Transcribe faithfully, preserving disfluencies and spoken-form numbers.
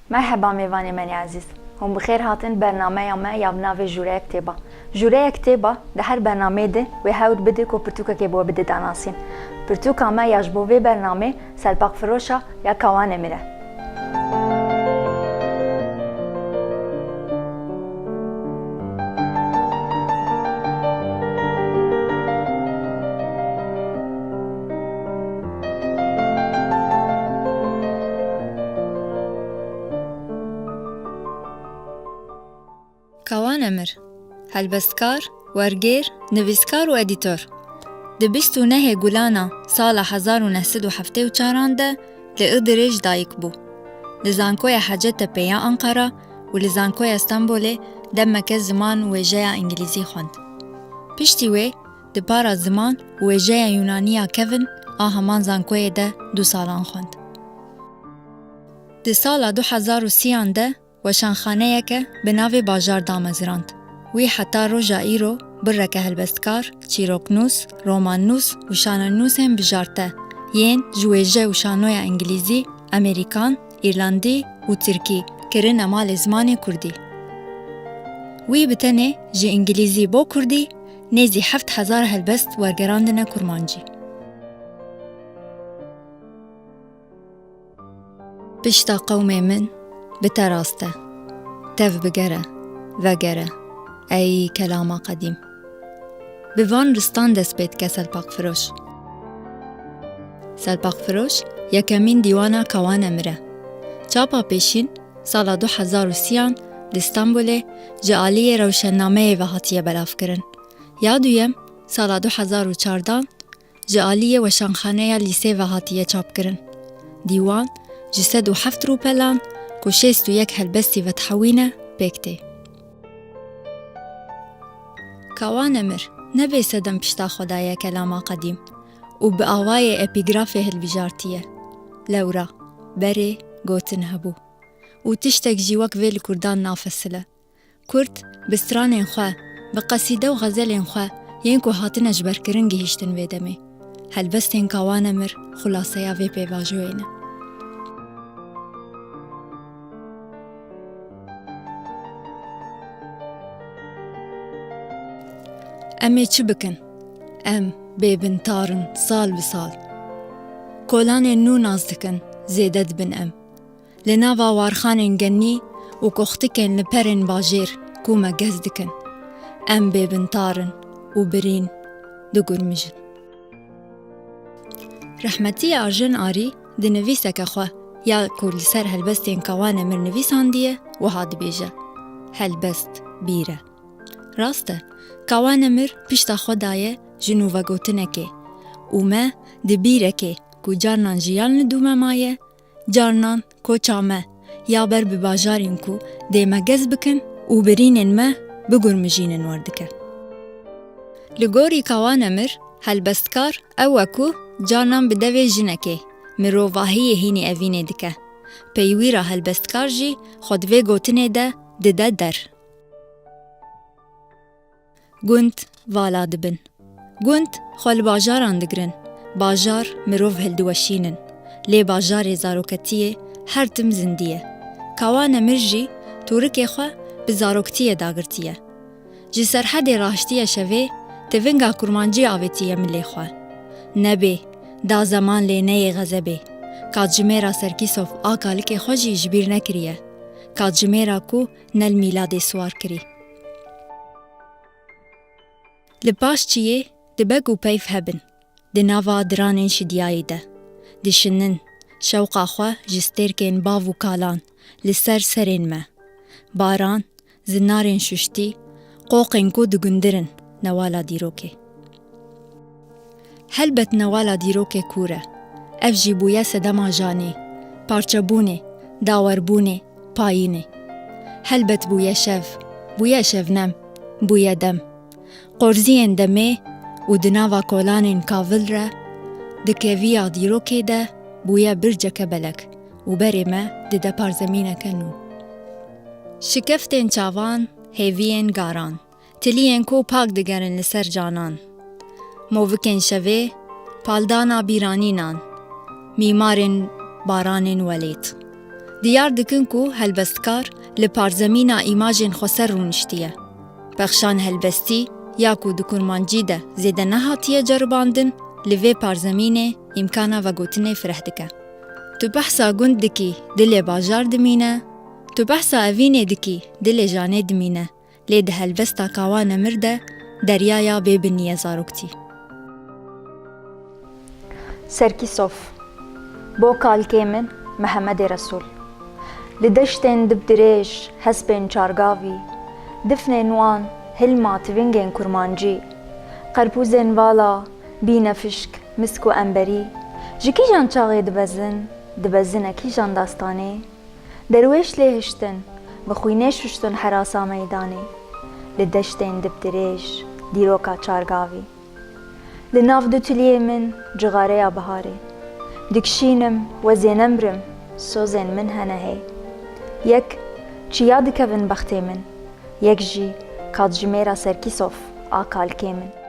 Merheba mêvanê me yê ezîz. Hûn bi xêr hatin bernameya me ya bi navê Jûreya Kitêba. Jûreya Kitêba di her bernameyê de wê hewl bide ku pirtûkekê bi we bide danasîn. Pirtûka me ya ji bo vê bernamê Selpaqfiroşa ya Kawan Emir e. Kawan Emir, helbestkar, wergêr, nivîskar û edîtor. Di bîst û nehê Gulana sala hezar û neh sed û heftê û çaran de li Idirê ji dayik bû. Li Zankoya Hacettepe ya Anqara û li Zankoya Stenbolê demeke ziman û wêjeya îngilîzî xwend. Piştî wê di para ziman û wêjeya yûnanî ya kevin a heman zankoyê de du salan xwend. Di sala du hezar û sî an de weşanxaneyeke bi navê Bajar damezirand. Wî heta roja îro bireke helbestkar, çîroknûs, romannûs û şanenûsên bijarte yên ji wêje û şanoya îngilîzî, amerîkan, îrlandî û tirkî kirine malê zimanê kurdî. Wî bi tenê ji îngilîzî bo kurdî nêzî heft hezar helbest wergerandine kurmancî. Pişta qewmê min bi te rast e. Tev bigere, vegere, ey kelama qedîm. Bi van ristan dest pê dike Selpaqfiroş. Selpaqfiroş yekemîn dîwana Kawan Emir e. Çapa pêşîn sala du hezar û sî an li Stenbolê ji aliyê rewşennameyê ve hatiye belavkirin. Ya duyem sala du hezar û çardan ji aliyê weşanxaneya lîsê ve hatiye çapkirin. Dîwan ji sed û heft rûpelan ku şêst û yek helbestî vedihewîne pêk tê. Kawan Emir ne bêsedem pişta xwe daye kelama qedîm û bi awayê epîgrafê hilbijartiye. Lewra, berê, gotin hebû. Û tiştek jî wek vê li kurdan nafesile. Kurd bi stranên xwe, bi qesîde û xezelên xwe yên ku hatine ji ber kirin gihîştin vê demê. Helbestên Kawan Emir xulaseya vê pêvajoyê ne. Em ê çi bikin? Em bêbintar in sal bi sal. Kolanên nû nas dikin, zêde dibin em. Li nava warxanên genî û koxtikên li perên bajêr ku me gez dikin. Em bêbintar in û birîn digurmijin. Rehmetiyê Arjen Arî di nivîseke xwe ya ku li ser helbestên Kawan Emir nivîsandiye, wiha dibêje, Helbest bîr e. Rast e, Kawan Emir pişta xwe daye ji nûvegotinekê û me di bîrekê ku carnan jiyan li dû me maye, carnan koça me ya ber bi bajarên ku dê me gez bikin û birînên me bigurmijînin werdike. Li gorî Kawan Emir, helbestkar ew e ku carnan bi devê jinekê mirovahiyê hînî evînê dike. Pey wî re helbestkar jî xwe di vê gotinê de dide der. Gund vala dibin. Gund xwe li bajaran digirin. Bajar mirov hildiweşînin. Lê bajarê zaroketiyê her tim zindî ye. Kawan Emir jî tûrikê xwe bi zaroktiyê dagirtiye. Ji Serhedê raştiye şevê, tivinga kurmancî avêtiye milê xwe. Nebê, da zeman lê neyê xezebê. Katjimêra Serkîsov a kalikê xwe jî ji bîr nekiriye. Katjimêra ku ne li mîladê siwar kirî. Li paş çiyê di beg û peyv hebin, di nava diranên şidiyayî de, dişinin, şewqa xwe ji stêrkên bav û kalan li ser serên me. Baran, zinarên şuştî, qoqên ku digundirin newala dîrokê. Helbet newala dîrokê kûr e. Ev jî bûye sedema janê, parçebûnê, dawerbûnê, payînê. Helbet bûye şev, bûye şevnem, bûye dem. Qorziyên demê û di nava kolanên kavil re, di keviya dîrokê de bûye birceke belek û berê me dide parzemîneke nû. Şikeftên çavan, hêviyên garan. Tiliyên ku pak digerin li ser canan. Movikên şevê, paldana bîranînan. Mîmarên baranên welêt. Diyar dikin ku helbestkar li parzemîna îmajên xweser rûniştiye. Pexşan helbestî ya ku di kurmancî de zêde nehatiye ceribandin, li vê parzemînê îmkana vegotinê fireh dike. Tu behsa gund dikî, dilê bajar dimîne, tu behsa evînê dikî, dilê janê dimîne. Lê di helbesta Kawa Nemir de deryaya bê binî ye zaroktî. Serkîsof. Bo kalkê min Mehemedê Resûl. Li deştên dibdirêj hespên çargavî, difnên wan hilma tivingên kurmancî, qerpûzên vala bîne fişk, misk û emberî, ji kîjan çaxê dibezin, dibezine kîjan dastanê? Derwêş lê hiştin, bi xwînê şuştin herasa meydanê. Li deştên dibdirêj, dîroka çargavî. Li nav du tiliyê min cixareya biharê. Dikişînim, wezê nemrim, sozên min hene hê. Yek, çiya dikevin bextê min. Yek jî, katjimêra Serkîsof a kalkê min.